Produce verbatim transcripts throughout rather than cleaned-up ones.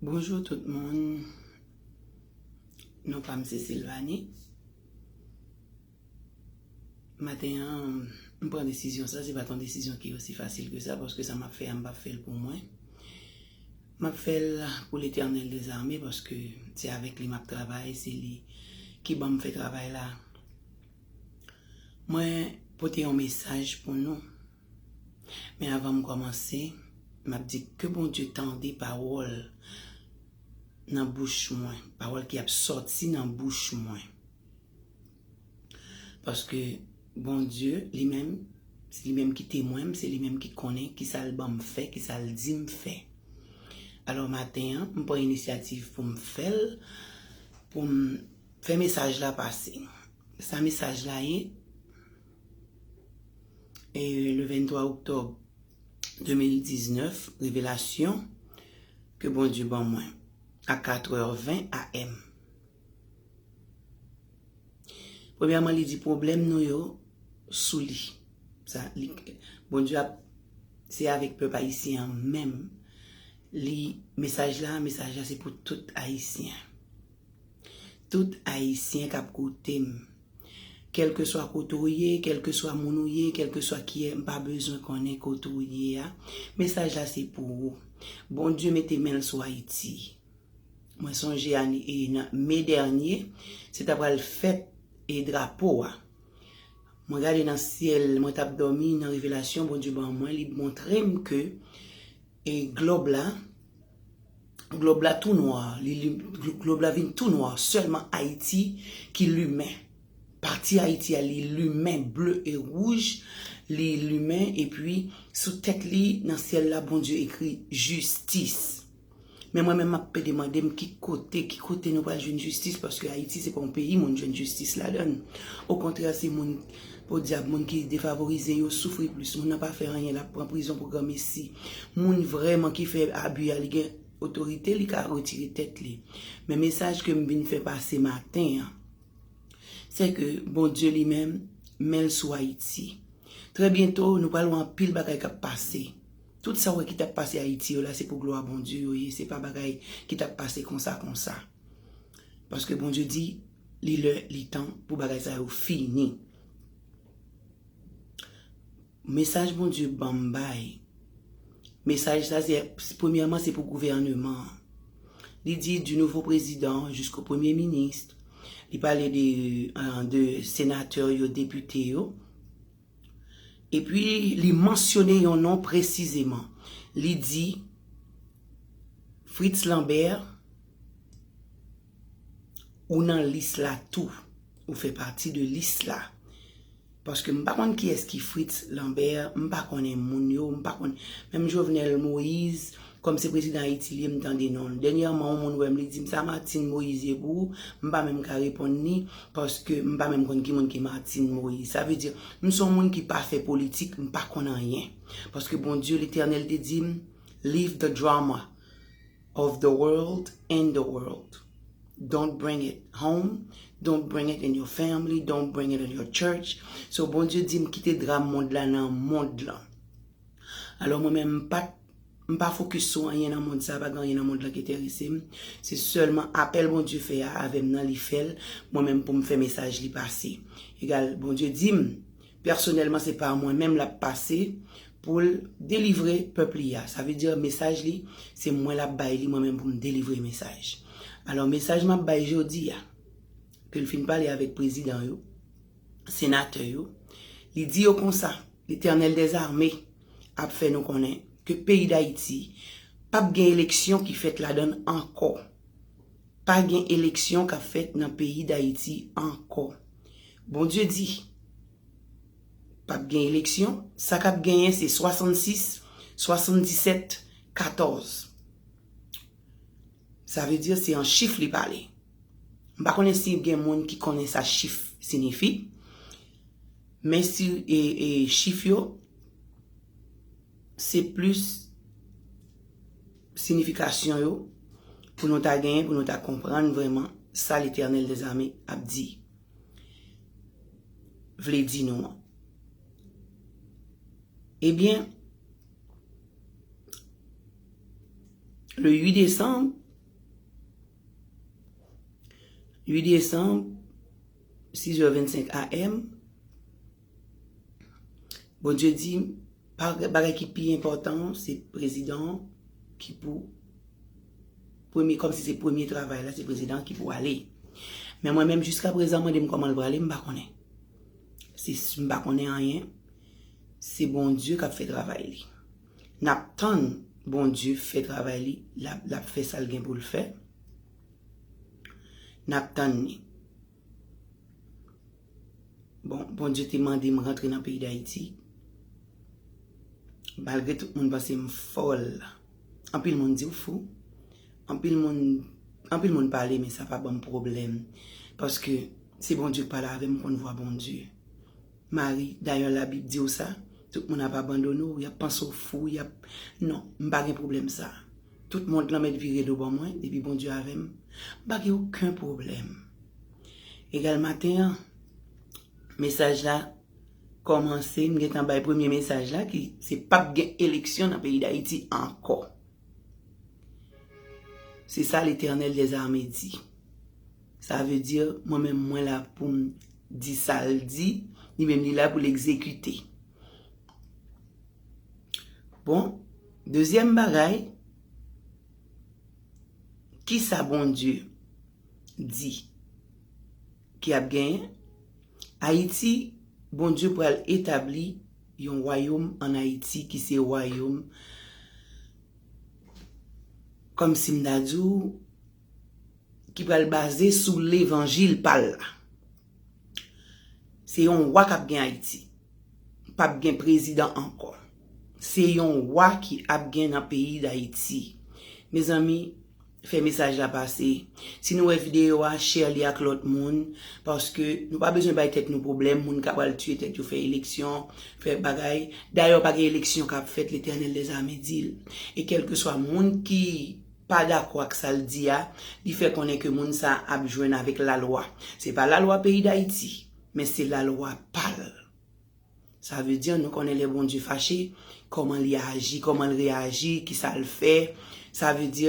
Bonjou tout moun. Non pa m se Sylvanie. Maten an, m pran desizyon sa, se pa t yon desizyon ki osi fasil ke sa, paske sa m ap fè a, m p ap fè l pou mwen. M ap fè l pou Letènèl dèzame, paske se avèk li m ap travay, se li ki ban m fè travay la. Mwen pote yon mesaj pou nou. Men avan m kòmanse, m ap di ke Bondye tande pawòl nan bouch mwen, pawòl ki ap sòti nan bouch mwen. Paske Bondye, li menm, se li menm ki temwen m, se li menm ki konnen ki sa l ban m fè, ki sa l di m fè. Alò, maten an, m pran inisyativ pou m fè l, pou m fè mesaj la pase. Sa mesaj la ye, e, le venntwa oktòb de mil diznèf, revelasyon ke Bondye ban mwen a katrè ven A M. Premyèman, li di pwoblèm nou yo sou li. Sa, li, Bondye ap, se avèk pèp ayisyen an menm. Li, mesaj la, mesaj la se pou tout Ayisyen. Tout Ayisyen k ap koute m. Kèlkeswa kote w ye, kèlkeswa moun ou ye, kèlkeswa kiyè, m pa bezwen konnen kote w ye a. Mesaj la se pou ou. Bondye mete men l sou Ayiti. Mwen sonje ane, e nan me dènye, se ta pral fèt e drapo a. Mwen gade nan syèl, mwen t ap dòmi nan revelasyon Bondye ban mwen, li montre m ke, e glòb la, glòb la tou nwa, li, li, glòb la vin tou nwa, sèlman Ayiti ki limen. Pati Ayiti a, li limen, ble e wouj, li limen, epi sou tèt li, nan syèl la, Bondye ekri jistis. Men mwen menm, m ap pede mande m ki kote, ki kote nou pral jwenn jistis, paske Ayiti se pa yon peyi moun jwenn jistis ladan l. Okontrè, se moun, podyab, moun ki defavorize yo soufri plis. Moun nan pa fè anyen, l ap pran prizon pou granmesi. Moun vrèman ki fè abi a, li gen otorite, li ka retire tèt li. Men mesaj ke m vin fè pase maten an, se ke Bondye li menm, men l sou Ayiti. Trè byento, nou pral wè anpil bagay k ap pase. Tout sa w wè ki t ap pase Ayiti yo la, se pou glwa Bondye yo ye, se pa bagay ki t ap pase konsa, konsa. Paske Bondye di, li lè, li tan pou bagay sa yo fini. Mesaj Bondye ban m bay. Mesaj sa, se, premyèman, se pou gouvènman an. Li di, du nouveau président jusqu'au premier ministre. Li pale de, euh, de senatè yo, depite yo. Epi, li mansyone yon non presizeman. Li di, Fritz Lambert, ou nan lis la tou. Ou fè pati de lis la. Paske m pa konn kiyès ki Fritz Lambert, m pa konnen moun yo, m pa konn, menm Jovenel Moïse, kòm se prezidan Ayiti li ye, m tande non l. Dènyèman, yon moun wè m, li di m, "Sa Martine Moïse ye pou ou?" M pa menm ka reponn li, paske m pa menm konn ki moun ki Martine Moïse. Sa vle di, m se yon moun ki pa fè politik, m pa konn anyen. Paske Bondye Letènèl te di m, "Leave the drama of the world in the world. Don't bring it home. Don't bring it in your family. Don't bring it in your church." So, Bondye di m kite dram mond la nan mond lan. Alò, mwen menm, m pa, m pa fokis sou anyen nan mond sa, pa gen anyen nan mond lan ki enterese m. Se sèlman apèl Bondye fè a avè m nan, li fè l, mwen menm pou m fè mesaj li pase. Egal, Bondye di m, pèsonèlman, se pa mwen menm l ap pase pou l delivre pèp li a. Sa vle di, mesaj li, se mwen l ap bay li, mwen menm pou m delivre mesaj. Alò, mesaj m ap bay jodi a, ke l fin pale avèk prezidan yo, senatè yo, li di yo konsa, Letènèl dèzame ap fè nou konnen ke peyi Dayiti p ap gen eleksyon ki fèt ladan l ankò. Pa gen eleksyon k ap fèt nan peyi Dayiti ankò. Bondye di, p ap gen eleksyon, sa k ap genyen se swasannsis, swasanndisèt, katòz. Sa vle di se an chif li pale. M pa konnen si gen moun ki konnen sa chif siyifi, men si, e, e, chif yo, se plis siyifikasyon yo pou nou ta genyen, pou nou ta konprann vrèman sa Letènèl dèzame ap di, vle di nou an. Ebyen, le uit desanm, uit desanm, sis è vennsenk a m, Bondye di, pa- bagay ki pi enpòtan, se prezidan ki pou premye, kòmsi se premye travay la, se prezidan ki pou ale. Men mwen menm, jiska prezan, mande m kòman l prale, m pa konnen. Se, m pa konnen anyen. Se Bondye k ap fè travay li. N ap tann Bondye fè travay li, l ap, l ap fè sa l gen pou l fè. N ap tann li. Bon, Bondye te mande m rantre nan peyi Dayiti. Malgre tout moun panse m fòl. Anpil moun di w fou. Anpil moun, anpil moun pale, men sa pa ban m pwoblèm. Paske se Bondye k pale avè m, m konn vwa Bondye. Mari, dayè Labib di w sa, tout moun ap abandone w, y ap panse w fou, y ap, non, m pa gen pwoblèm sa. Tout mond lan mèt vire do ban mwen, depi Bondye avè m, m pa gen okenn pwoblèm. Egal maten an, mesaj la kòmanse, m gentan bay premye mesaj la, ki se p ap gen eleksyon nan peyi Dayiti ankò. Se sa Letènèl dèzame di. Sa vle di, mwen menm, mwen la pou m di sa l di, li menm li la pou l egzekite. Bon, dezyèm bagay, kisa Bondye di ki ap genyen? Ayiti, Bondye pral etabli yon wayòm ann Ayiti ki se wayòm, kòmsi m ta di w, ki pral baze sou levanjil pa l la. Se yon wa k ap gen Ayiti. P ap gen prezidan ankò. Se yon wa ki ap gen nan peyi Dayiti. Mezanmi, fè mesaj la pase. Si nou wè videyo a, share li ak lòt moun, paske nou pa bezwen bay tèt nou pwoblèm, moun ka pral tiye tèt yo, fè eleksyon, fè bagay. Dayè, pa gen eleksyon k ap fèt, Letènèl dèzame di l. E kèlkeswa moun ki pa dakò ak sa l di a, li fè konnen ke moun sa a ap jwenn avèk lalwa. Se pa lalwa peyi Dayiti, men se lalwa pa l. Sa vle di, nou konnen lè Bondye fache, kòman li aji, kòman l reyaji, kisa l fè. Sa vle di,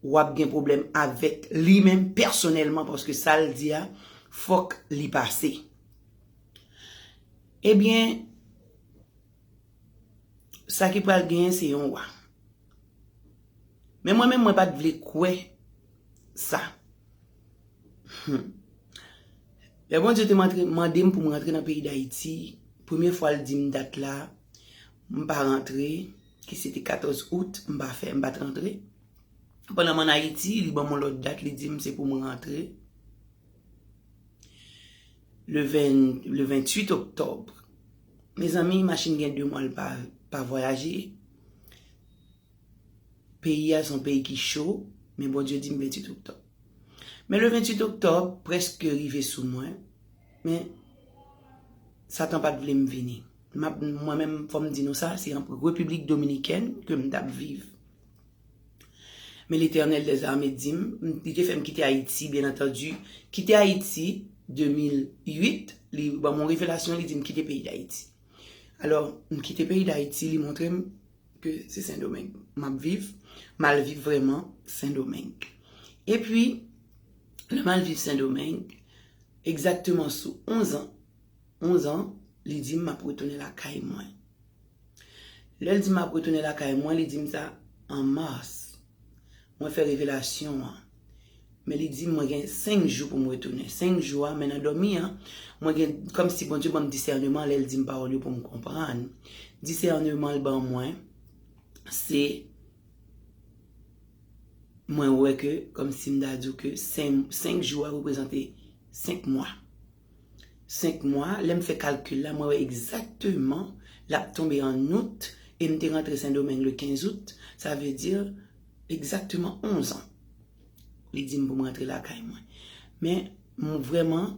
w ap gen pwoblèm avèk li menm pèsonèlman, paske sa l di a, fòk li pase. Ebyen, sa ki pral genyen, se yon wa. Men mwen menm, mwen pa t vle kwè sa. Hmm. Lè Bondye te mantre- mande m pou m rantre nan peyi Dayiti, premye fwa l di m dat la, m pa rantre, ki se te katòz out, m pa fè, m pa t rantre. Pandan m ann Ayiti, li ban m yon lòt dat, li di m se pou m rantre le ven- le venntuit oktòb. Mezanmi, machin gen de mwa l pa, pa vwayaje. Peyi a se yon peyi ki cho, men Bondye di m venntuit oktòb. Men le venntuit oktòb prèske rive sou mwen, men Satan pa t vle m vini. M ap- mwen menm, fò m di nou sa, se an Repiblik Dominikèn ke m t ap viv. Men Letènèl dèzame di m, m- li te fè m kite Ayiti, byen antandi. Kite Ayiti, de mil uit, li ban m yon revelasyon, li di m kite peyi Dayiti. Alò, m kite peyi Dayiti, li montre m ke se Sendomeng m ap viv, m al viv vrèman Sendomeng. Epi, lè m al viv Sendomeng, egzakteman sou onz an, onz an, li di m m ap retounen lakay mwen. Lè l di m m ap retounen lakay mwen, li di m sa an mas. Mwen fè revelasyon an. Men li di m mwen gen senk jou pou m retounen. Senk jou a, men nan dòmi an, mwen gen kòmsi Bondye ban m disèneman lè l di m pawòl yo pou m konprann. Disèneman l ban mwen, se mwen wè ke, kòmsi m ta di w ke senk, senk jou a reprezante senk mwa. Senk mwa, lè m fè kalkil la, mwen wè egzakteman l ap tonbe an out, e m te rantre Sendomeng le kenz out, sa vle di egzakteman onz an. Li di m pou m rantre lakay mwen. Men, m vrèman,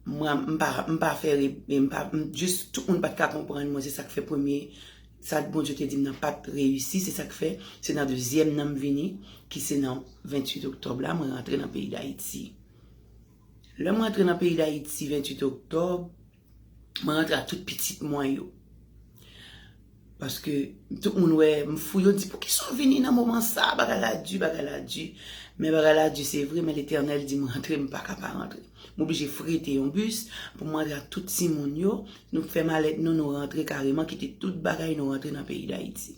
mwen, m pa, m pa fè re- m pa, m jis, tout moun pa t ka konprann mwen, se sa k fè premye, sa Bondye te di m nan pa t reyisi, se sa k fè, se nan dezyèm nan m vini, ki se nan venntuit oktòb la, mwen rantre nan peyi Dayiti. Lè m rantre nan peyi Dayiti venntuit oktòb, mwen rantre ak tout pitit mwen yo. Paske tout moun wè m fou, yo di, "Poukisa w vini nan moman sa? Bagay la di, bagay la di." Men bagay la di, se vre, men Letènèl di m rantre, m pa ka pa rantre. M oblije frete yon bis pou m rantre ak tout timoun yo. Nou fè malèt nou, nou rantre kareman, kite tout bagay, nou rantre nan peyi Dayiti.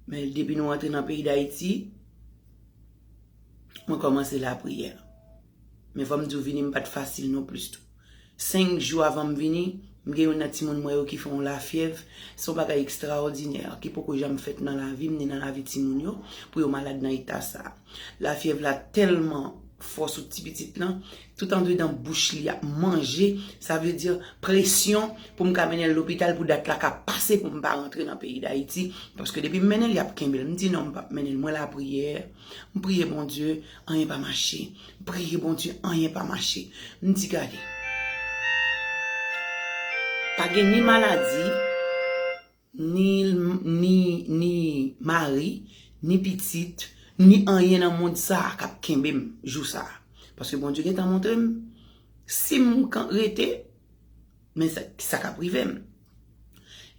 Men depi nou rantre nan peyi Dayiti, mwen kòmanse lapriyè. Men fò m di w, vini m pa t fasil non plis tou. Senk jou avan m vini, m gen youn nan timoun mwen yo ki fè yon lafyèv. Se yon bagay ekstraòdinè ki poko janm fèt nan lavi m ni nan lavi timoun yo pou yo malad nan eta sa a. Lafyèv la tèlman fò sou ti pitit lan, tout andedan bouch li ap manje, sa vle di presyon pou m ka mennen l lopital pou dat la ka pase pou m pa rantre nan peyi Dayiti, paske depi m mennen l, y ap kenbe l. M di non, m p ap mennen l, mwen lapriyè, m priye Bondye, anyen pa mache. M priye Bondye, anyen pa mache. M di gade. Pa gen ni maladi, ni, ni, ni mari, ni pitit, ni anyen nan mond sa a k ap kenbe m jou sa a. Paske Bondye gentan montre m, si m kan rete, men sa, sa k ap rive m.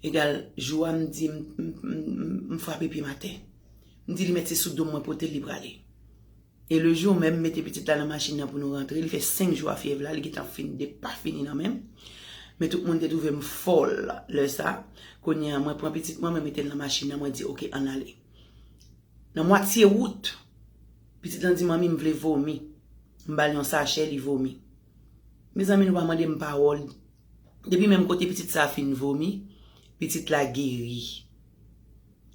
Egal, jou a m di, m, m, m, m frape pye m atè. M di li mèt se sou do m mwen pote l, li prale. E le jou menm, m mete pitit la nan machin nan pou nou rantre. Li fè senk jou a fyèv la, li gentan fin, de pa fini nan men m. Men tout moun te twouve m fòl lè sa. Kounye a, mwen pran pitit mwen, mwen mete l nan machin nan, mwen di, "Oke, ann ale." Nan mwatye wout, pitit lan di, "Manmi, m vle vomi." M ba l yon sachè, li vomi. Mezanmi, nou pa mande m pawòl. Depi menm kote pitit sa a fin vomi, pitit la geri.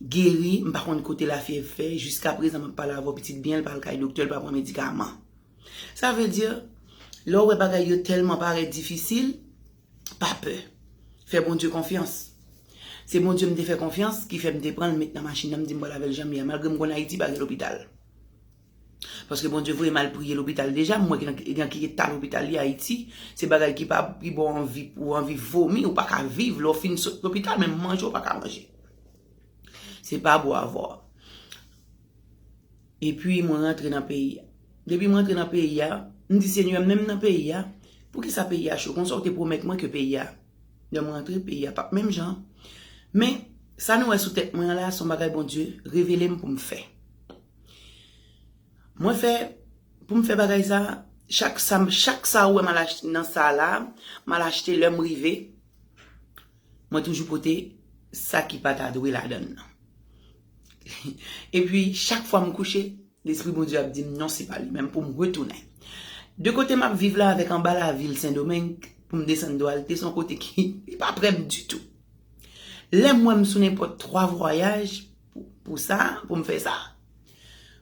Geri, m pa konn kote lafyèv fè, jiska prezan m ap pale avè w, pitit byen, l pa al kay doktè, l pa pran medikaman. Sa vle di, lè w wè bagay yo tèlman parèt difisil, pa pè. Fè Bondye konfyans. Se Bondye m te fè konfyans, ki fè m te pran l, met nan machin nan, m di m pral avè l jan m ye a, malgre m konn Ayiti pa gen lopital. Paske Bondye voye m al priye lopital deja, m wè nan, nan ki eta lopital ye Ayiti, se bagay ki pa, ki ba w anvi, ou anvi vomi, ou pa ka viv, lè w fin sot lopital, menm manje, ou pa ka manje. Se pa bon avè w. Epi mwen rantre nan peyi a. Depi mwen rantre nan peyi a, m di, "Senyè, menm nan peyi a, poukisa peyi a cho konsa? Ou te pwomèt mwen ke peyi a, lè mwen rantre, peyi a p ap menm jan." Men, sa nou wè sou tèt mwen an la, se yon bagay Bondye revele m pou m fè. Mwen fè, pou m fè bagay sa, chak sa, chak sa ou wè m al achte nan sa la, m al achte lè m rive, mwen toujou pote sa ki pa ta dwe ladan l nan. Epi, chak fwa m kouche, Lespri Bondye ap di m, "Non, se pa li menm," pou m retounen. De kote m ap viv la avèk anba lavil Sendomeng, pou m desann Dwalte, se yon kote ki li pa prè m ditou. Lè m wè m sou nenpòt twa vwayaj pou, pou sa, pou m fè sa,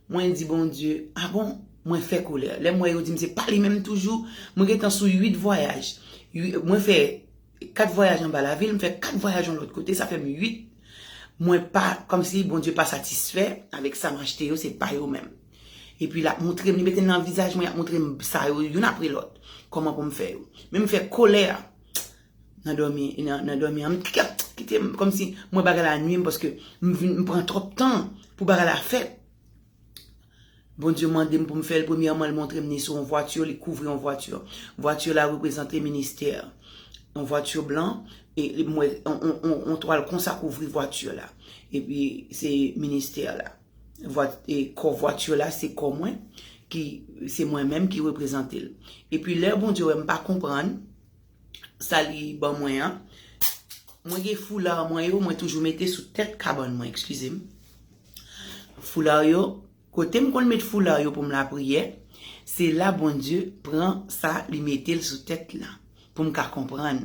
mwen di Bondye, "A bon?" Mwen fè kolè. Lè m wè yo di m se pa li menm toujou, mwen gentan sou uit vwayaj. Ui-, mwen fè kat vwayaj anba lavil, m fè kat vwayaj yon lòt kote, sa fè m uit. Mwen pa, kòmsi Bondye pa satisfè avèk sa m achte yo, se pa yo menm. Epi l ap montre m, li mete l nan vizaj mwen, l ap montre m sa yo, youn apre lòt, kòman pou m fè yo. Men m fè kolè a nan dòmi, nan, nan dòmi an, m kite, kite m, kòmsi mwen bagay la nwi m, paske m vin, m pran twòp tan pou bagay la fèt. Bondye mande m pou m fè l, premyèman, li montre m ni sou yon vwati, li kouvri yon vwati. Vwati la reprezante ministè. Yon vwati blan, e li, m wè, yon, yon, yon, yon twal konsa kouvri vwati la. Epi, se ministè la. Vwa-, e kò vwati la, se kò mwen, ki, se mwen menm ki reprezante l. Epi, lè Bondye wè m pa konprann, sa li ban mwen an. Mwen gen foula mwen yo, mwen toujou mete sou tèt kabann mwen, eskize m. Foula yo, kote m konn met foula yo pou m lapriyè, se la Bondye pran sa, li mete l sou tèt la, pou m ka konprann.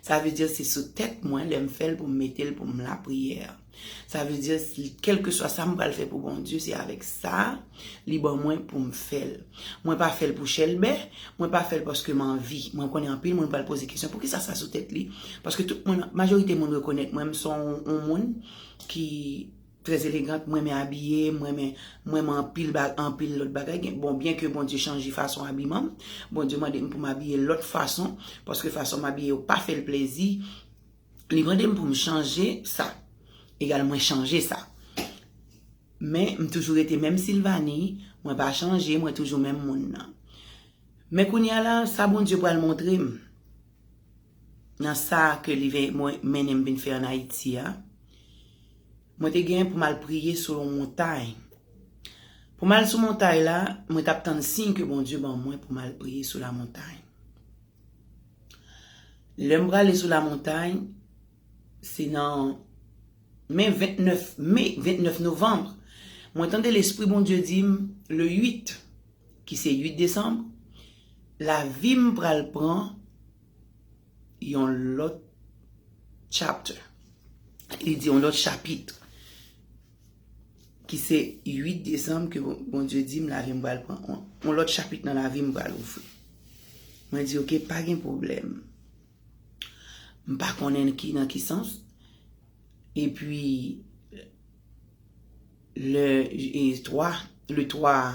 Sa vle di se sou tèt mwen, lè m fè l pou m mete l pou m lapriyè. Sa vle di, kèlkeswa sa m pral fè pou Bondye, se avèk sa li ban mwen pou m fè l. Mwen pa fè l pou chèlbè, mwen pa fè l paske m anvi. Mwen konnen anpil moun pral poze kesyon, "Poukisa sa sou tèt li?" Paske tout moun, majorite moun rekonèt mwen, m se yon, yon moun ki trè elegant, mwen renmen abiye, mwen renmen, mwen renmen anpil ba-, anpil lòt bagay. Gen, bon, byen ke Bondye chanje fason abiman m, Bondye mande m pou m abiye lòt fason, paske fason m abiye yo pa fè l plezi. Li mande m pou m chanje sa. Egal, mwen chanje sa. Men, m toujou rete menm Silvanie, mwen pa chanje, mwen toujou menm moun nan. Men kounye a la, sa Bondye pral montre m. nan sa ke li ven- mwen- mennen m vin fè ann Ayiti a, mwen te gen pou m al priye sou yon montay. Pou m al sou montay la, mwen t ap tann siy ke Bondye ban mwen pou m al priye sou lamontay. Lè m prale sou lamontay, se nan men vennèf me, vennèf novanm, mwen tande Lespri Bondye di m, le uit, ki se uit desanm, lavi m pral pran yon lòt chapter. Li di yon lòt chapit. Ki se uit desanm ke Bon- Bondye di m lavi m pral pran yon, yon lòt chapit nan lavi m pral ouvri. Mwen di, "Ok, pa gen pwoblèm." M pa konnen ki, nan ki sans. Epi, le, e, twa, le twa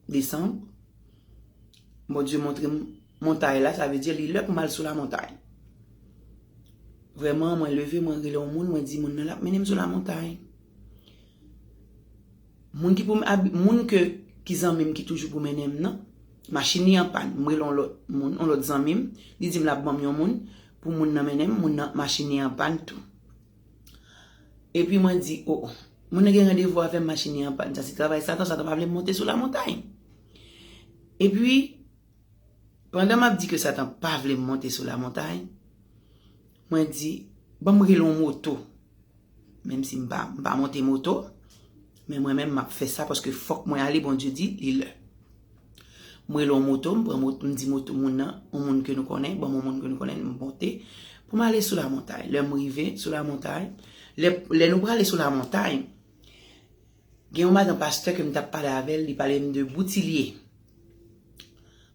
desanm, Bondye montre m montay la, sa vle di li lè pou m al sou lamontay. Vrèman, mwen leve, mwen rele yon moun, mwen di moun nan l ap mennen m sou lamontay. Moun ki pou m ab- moun ke ki zanmi m ki toujou pou mennen m nan, machin li an pàn. M rele yon lòt moun, yon lòt zanmi m, li di m l ap ban m yon moun pou moun nan mennen m, moun nan machin li an pàn tou. Epi mwen di, "O, o, moun nan gen randevou avè m, machin li an pàn, sa se travay Satan, Satan pa vle m monte sou lamontay." Epi, pandan m ap di ke Satan pa vle m monte sou lamontay, mwen di, "Ban m rele yon moto." Menm si m pa, m pa monte moto, men mwen menm m ap fè sa paske fòk mwen ale, Bondye di li lè. M rele yon moto, m pran moto, m di moto moun nan, yon moun ke nou konnen, ban m yon moun ke nou konnen, m monte pou m ale sou lamontay. Lè m rive sou lamontay, lè, lè nou prale sou lamontay, gen yon madan pastè ke m t ap pale avè l, li pale m de Boutilye.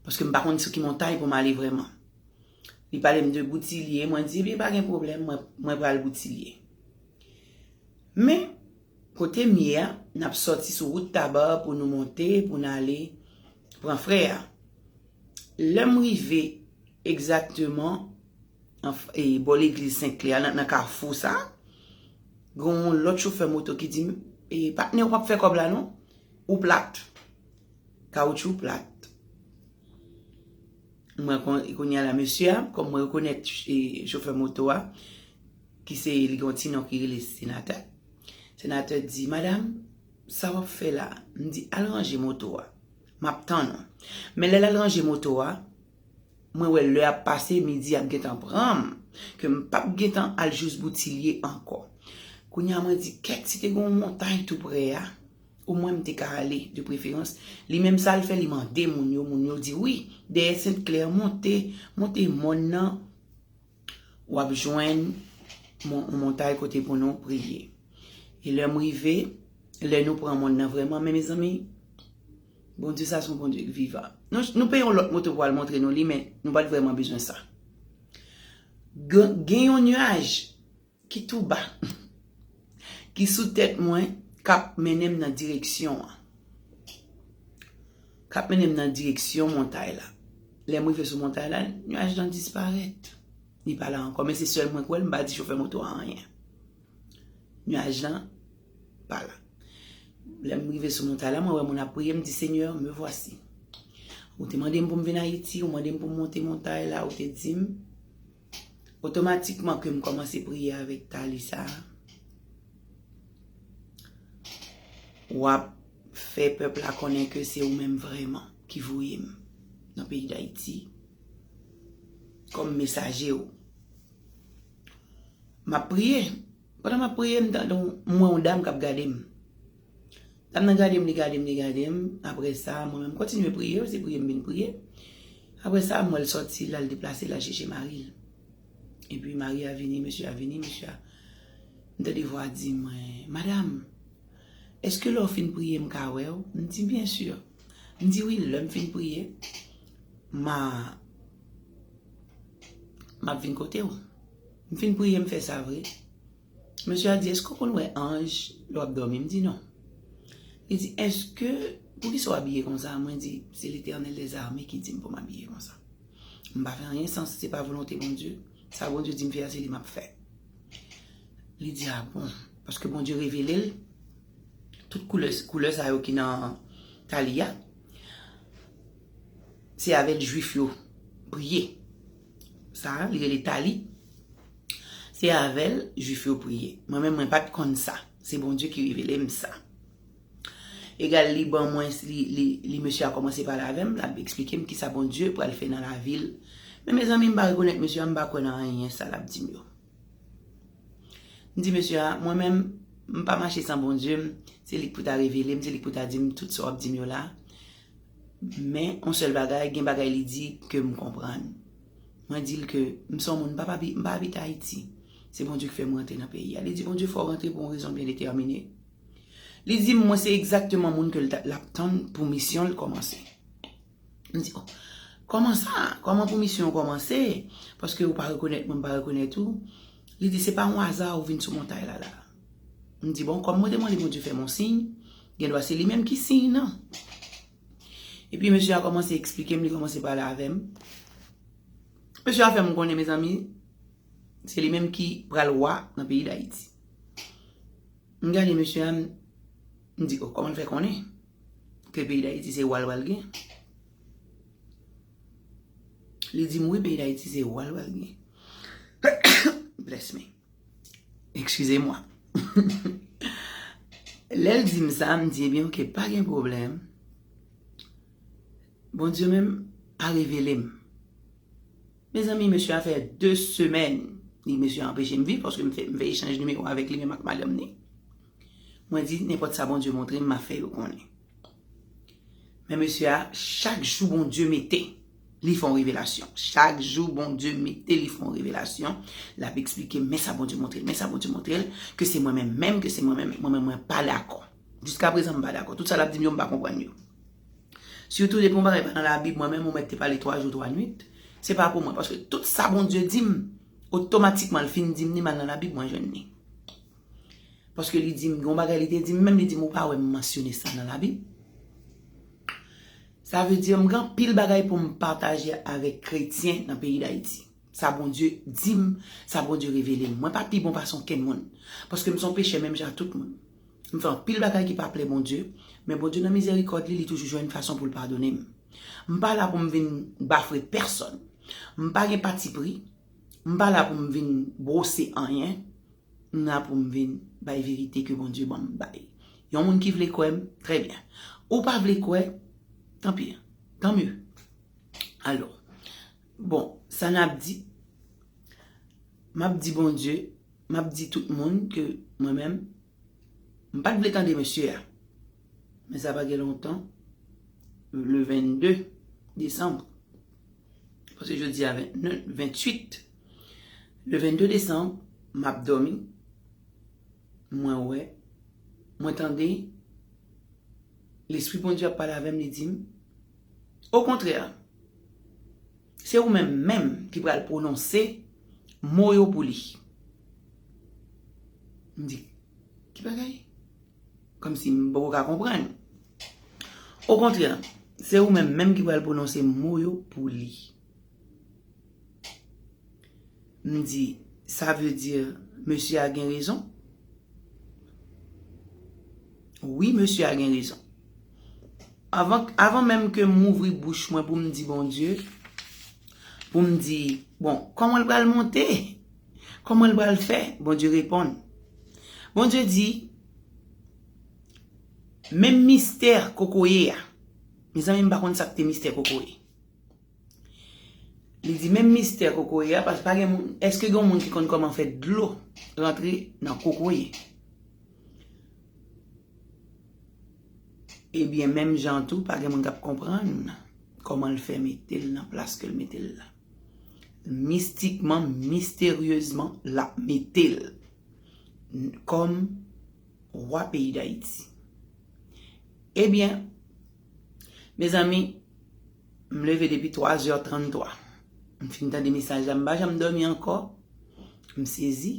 Paske m pa konn sou ki montay pou m ale vrèman. Li pale m de Boutilye, mwen di, "Ebyen, pa gen pwoblèm, mwen, mwen pral Boutilye." Men, kote m ye a, n ap sòti sou wout Taba pou nou monte, pou n ale pran frè a. Lè m rive egzakteman an f- e, bò legliz Senklè a, nan, nan kafou sa, gen yon lòt chofè moto ki di m, "E, patnè, ou p ap fè kòb la non, ou plat. Kawoutchou plat." Mwen kon- kounye a la, mesye a, kòm mwen rekonèt, e, chofè moto a, ki se li gen yon ti non ki rele Senatè. Senatè di, "Madanm, sa w ap fè la?" M di, "Al ranje moto a. M ap tann ou." Men lè l al ranje moto a, mwen wè lè ap pase, midi ap gentan pran m, ke m p ap gentan al jous Boutilye ankò. Kounye a mwen di, "Kèt, si te gen yon montay tou prè a, omwen m te ka ale, de preferans." Li menm sa l fè, li mande moun yo, moun yo di wi, dèyè Senklè, monte, monte mòn nan, w ap jwenn mon- yon montay kote pou nou priye. E lè m rive, lè nou pran mòn nan vrèman, men mezanmi, Bondye sa se yon Bondye ki vivan. Nou, nou peye yon lòt moto pou al montre nou li, men nou pa t vrèman bezwen sa. Gen, gen yon nyaj ki tou ba, ki sou tèt mwen, k ap mennen m nan direksyon an. K ap mennen m nan direksyon montay la. Lè m rive sou montay la, nyaj lan disparèt. Li pa la ankò, men se sèl mwen k wè l, m pa di chofè moto a anyen. Nyaj lan pa la. Lè m rive sou montay la, mwen wè moun ap priye, m di, "Seigneur, me voici." Ou te mande m pou m vin Ayiti, ou mande m pou m monte montay la, ou te di m. Otomatikman ke m kòmanse priye avèk tali sa a, w ap fè pèp la konnen ke se ou menm vrèman ki voye m nan peyi Dayiti kòm mesaje w. M ap priye. Pandan m ap priye, m tande yon- m wè yon dam k ap gade m. Dam nan gade m, li gade m, li gade m. Apre sa, mwen menm kontinye priye, se priye m vin priye. Apre sa, m wè l sòti, l al deplase, l al chèche mari l. Epi mari a vini, mesye a vini, mesye a, m tande vwa di mwen, "Madanm, èske lè w fin priye, m ka wè w?" M di, "Byen si." M di, "Wi, lè m fin priye, m a, m ap vin kote w." M fin priye, m fè sa vre. Mesye a di, "Èske w konn wè anj lè w ap dòmi?" M di, "Non." Li di, "Èske, poukisa w abiye konsa?" Mwen di, "Se Letènèl dèzame ki di m pou m abiye konsa. M pa fè anyen san se pa volonte Bondye. Sa Bondye di m fè a, se li m ap fè." Li di, "A bon?" Paske Bondye revele l tout koulè, koulè sa yo ki nan tali a. Se avè l Jwif yo priye. Sa, li rele tali. Se avè l Jwif yo priye. Mwen menm, mwen pa t konn sa. Se Bondye ki revele m sa. Egal, li ban mwen, li, li, li mesye a kòmanse pale avè m, l ap eksplike m kisa Bondye pral fè nan lavi l. Men mezanmi, m pa rekonèt mesye a, m pa kwè nan anyen sa l ap di m yo. M di mesye a, mwen menm, m pa mache san Bondye m, se li k pou ta revele m, se li k pou ta di m tout sa w ap di m yo la. Men, yon sèl bagay, gen bagay li di ke m konprann. Mwen di l ke m se yon moun, m pa, pa, m pa abite Ayiti. Se Bondye ki fè m rantre nan peyi a. Li di, Bondye fè w rantre pou yon rezon byen detèmine. Li di m, mwen se egzakteman moun ke l t ap tann pou misyon l kòmanse. M di, oh, kòman sa? Kòman pou misyon an kòmanse? Paske ou pa rekonèt mwen, m pa rekonèt ou. Li di, se pa yon aza ou vin sou montay la, la. M di, bon, kòm mwen te mande Bondye fè m yon siy, gen dwa se li menm ki siy nan. Epi mesye a kòmanse eksplike m, li kòmanse pale avè m. Mesye a fè m konnen, mezanmi, se li menm ki pral wa nan peyi Dayiti. M gade mesye a, m, m di, oh, kòman l fè konnen ke peyi Dayiti se wa l pral gen? Li di m, wi, peyi Dayiti se wa l pral gen. Bless me. Excusez-moi. Lè l di m sa, m di, ebyen, oke, pa gen pwoblèm. Bondye menm a revele m. Mezanmi, mesye a fè de semèn. Li, mesye a anpeche m viv paske m fè, m fè echanj nimewo avèk li menm ak madanm ni. Mwen di, nenpòt sa Bondye montre m, m a fè yo konnen. Men mesye a, chak jou Bondye mete, li fè yon revelasyon. Chak jou Bondye mete, li fè yon revelasyon. L ap eksplike m, men sa Bondye montre l, men sa Bondye montre l, ke se mwen menm menm, ke se mwen menm, mwen menm, mwen pa dakò. Jiska prezan, m pa dakò. Tout sa l ap di m yo, m pa konprann yo. Sitou depi yon bagay pa nan Labib, mwen menm, ou mèt te pale twa jou, twa nwit, se pa pou mwen. Paske tout sa Bondye di m, otomatikman, l fin di m ni, m al nan Labib, mwen jwenn ni. Paske li di m, gen yon bagay li te di m, menm li di m, ou pa wè m mansyone sa nan Labib? Sa vle di, m gen anpil bagay pou m pataje avèk kretyen nan peyi Dayiti. Sa Bondye di m, sa Bondye revele m. Mwen pa pi bon pase okenn moun. Paske m se yon pechè menm jan ak tout moun. M fè anpil bagay ki pa plè Bondye, men Bondye nan mizèrikòd li, li toujou jwenn fason pou l padone m. M pa la pou m vin bafre pèsonn. M pa gen patipri. M pa la pou m vin bwose anyen. M la pou m vin bay verite ke Bondye ban m bay. Yon moun ki vle kwè m, trè byen. Ou pa vle kwè, tanpi, tan mye. Alò, bon, sa n ap di, m ap di Bondye, m ap di tout moun ke mwen menm, m pa t vle tande mesye a. Men sa pa gen lontan, le vennde desanm, paske jodi a vennde, venntuit, le vennde desanm, m ap dòmi, mwen wè, mwen tande, Lespri Bondye ap pale avè m, li di m, okontrè, se ou menm menm ki pral pwononse mo yo pou li. M di, ki bagay? Kòmsi m poko ka konprann. Okontrè, se ou menm menm ki pral pwononse mo yo pou li. M di, sa vle di, mesye a gen rezon? Wi, mesye a gen rezon. Avan, avan menm ke m ouvri bouch mwen pou m di Bondye, pou m di, bon, kòman l pral monte? Kòman l pral fè? Bondye reponn. Bondye di, menm mistè kokoye a. Mezanmi, m pa konn sa k te mistè kokoye. Li di, menm mistè kokoye a, paske pa gen moun, èske gen yon moun ki konn kòman fè dlo rantre nan kokoye? Ebyen, menm jan tou, pa gen moun k ap konprann kòman l fè mete l nan plas ke l mete l la. Mistikman, misteryezman, l ap mete l kòm wa peyi Dayiti. Ebyen, mezanmi, m leve depi twa zè tranntwa. M fin tande mesaj la, m pa janm dòmi ankò. M sezi.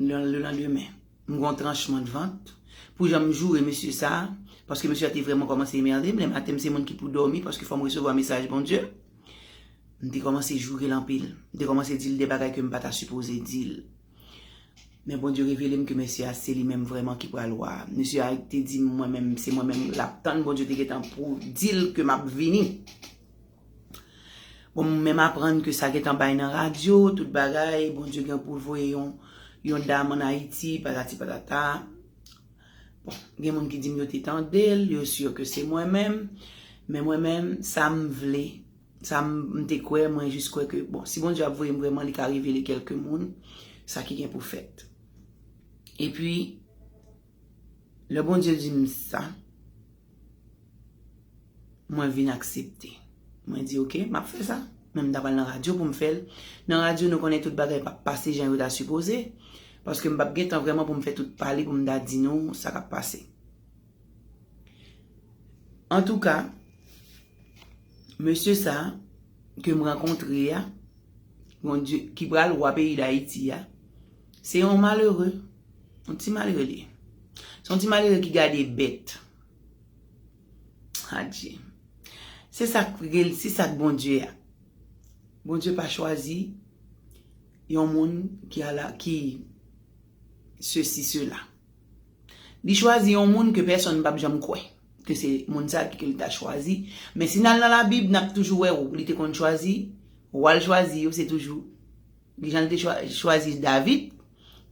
Le, le landemen, m gon tranchman de vant. Pou jan m joure mesye sa, paske mesye a te vrèman kòmanse emède m. Lè maten, m se moun ki pou dòmi, paske fò m resevwa mesaj Bondye. M te kòmanse joure l anpil. M te kòmanse di l de bagay ke m pa ta sipoze di l. Men Bondye revele m ke mesye a se li menm vrèman ki pral wa. Mesye a te di m, mwen menm, se mwen menm l ap tann, Bondye te gentan pou di l ke m ap vini. Bon, m menm aprann ke sa gentan bay nan radyo, tout bagay, Bondye gen pou l voye yon, yon dam ann Ayiti, patati patata. Bon, gen moun ki di m yo te tande l, yo si ke se mwen menm, men mwen menm, sa m vle, sa m, m te kwè, mwen jis kwè ke, bon, si Bondye ap voye m vrèman, li ka revele kèlke moun, sa ki gen pou fèt. Epi, lè Bondye di m sa, mwen vin aksepte. Mwen di, "Oke, m ap fè sa." Men m ta pral nan radyo pou m fè l. Nan radyo, nou konnen tout bagay p ap pase jan yo ta sipoze. Paske m p ap gen tan vrèman pou m fè tout pale, pou m ta di nou sa k ap pase. Antouka, mesye sa ke m rankontre a, Bondye, ki pral wa peyi Dayiti a, se yon malere. Yon ti malere li ye. Se yon ti malere ki gade bèt. Adye. Se sa k rel-, se sa k Bondye a. Bondye pa chwazi yon moun ki ala, ki sesi, sela. Li chwazi yon moun ke pèsonn p ap janm kwè ke se moun sa ki ke li ta chwazi. Men si n al nan Labib, n ap toujou wè li te konn chwazi, wa l chwazi yo, se toujou kijan l te chwa-, chwazi David.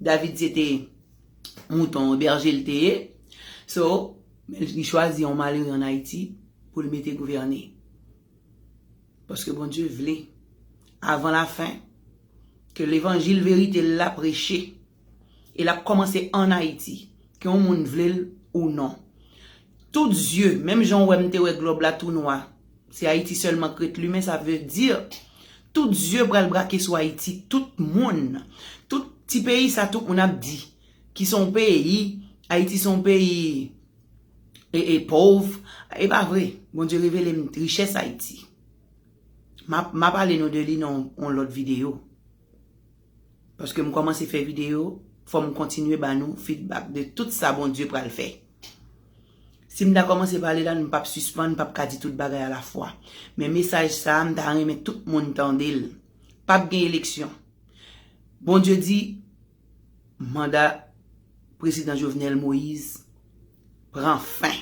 David se te mouton, bèje l te ye. So, men li chwazi yon malere ann Ayiti pou l mete gouvène. Paske Bondye vle, avan lafen, ke levanjil verite l la preche. E l ap kòmanse ann Ayiti, ke yon moun vle l ou non. Tout zye, menm jan w wè m te wè glòb la tou nwa, se Ayiti sèlman k ret limen, sa vle di, tout zye pral brake sou Ayiti, tout moun, tout ti peyi sa, tout moun ap di, ki se yon peyi, Ayiti se yon peyi, e, e pòv, e pa vre, Bondye revele m richès Ayiti. M ap, m ap pale nou de li nan yon, yon lòt videyo. Paske m kòmanse fè videyo, fò m kontinye ba nou feedback de tout sa Bondye pral fè. Si m ta kòmanse pale la, m p ap sispann, m p ap ka di tout bagay alafwa. Men mesaj sa a, m ta renmen tout moun tande l. P ap gen eleksyon. Bondye di, manda prezidan Jovenel Moïse pran fen.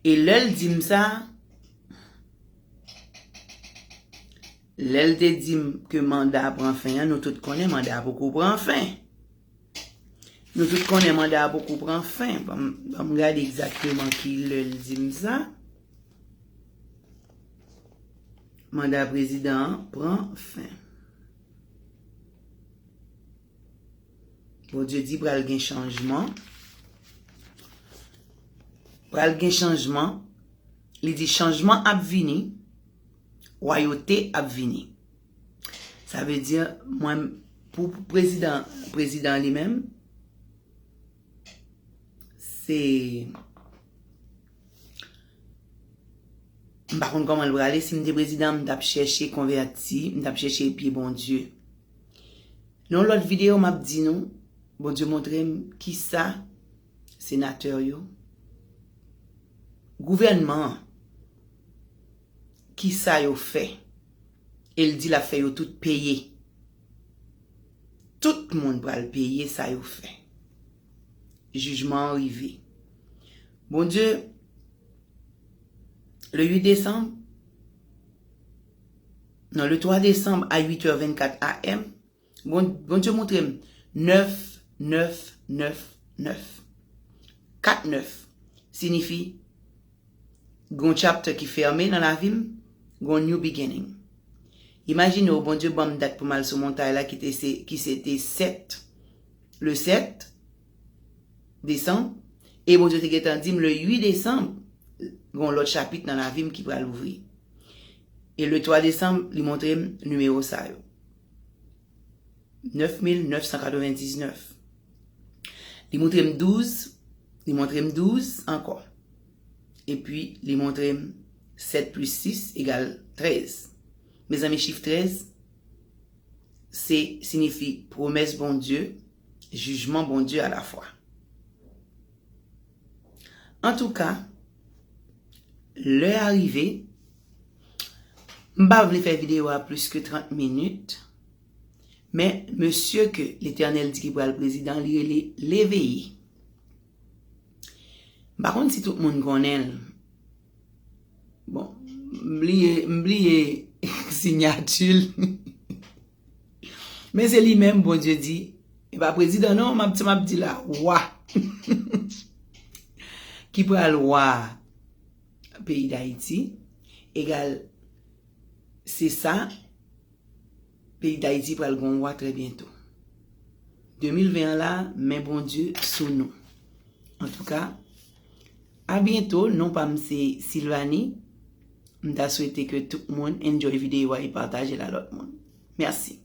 E lè l di m sa, lè l te di m ke manda a pran fen an, nou tout konnen manda a poko pran fen. Nou tout konnen manda a poko pran fen. Ban m, ban m gade egzakteman ki lè l di m sa. Manda prezidan an pran fen. Bondye di pral gen chanjman. Pral gen chanjman. Li di chanjman ap vini, wayote ap vini. Sa vle di, mwen, pou prezidan, prezidan li menm, se, m pa konn kòman l prale. Si m te prezidan, m t ap chèche konvèti, m t ap chèche pye Bondye. Nan yon lòt videyo, m ap di nou, Bondye montre m kisa senatè yo, gouvènman an, kisa yo fè. E l di l ap fè yo tout peye. Tout moun pral peye sa yo fè. Jijman an rive. Bondye, le uit desanm, non, le twa desanm a uit è vennkat A M, Bon, Bondye montre m nèf, nèf, nèf, nèf. Kat nèf sinifi gon chapter ki fèmen nan lavi m, gon new beginning. Imajine w, Bondye ban m dat pou m al sou montay la ki te se, ki se te sèt, le sèt desanm, e Bondye te gentan di m le uit desanm, gon lòt chapit nan lavi m ki pral ouvri. E le twa desanm, li montre m nimewo sa yo. Nèf mil nèf san katrevendiznèf. Li montre m douz, li montre m douz ankò. Epi, li montre m sèt plis sis egal trèz. Mezanmi, chif trèz, se, sinifi pwomès Bondye, jijman Bondye alafwa. Antouka, lè a rive, m pa vle fè videyo a plis ke trant minit, men mesye ke Letènèl di ki pral prezidan, li rele Léveillé. M pa konn si tout moun konnen l. Bon, m M bliye, m bliye siyati l. Men se li menm, Bondye di, e pa prezidan non, m ap, m ap di la, wa. Ki pral wa peyi Dayiti, egal, se sa, peyi Dayiti pral gen yon wa trè byento. De mil ven an la, men Bondye sou nou. Antouka, a byento, non pa m se Sylvanie. M ta swete ke tout moun enjoy videyo a e pataje l a lòt moun. Mèsi.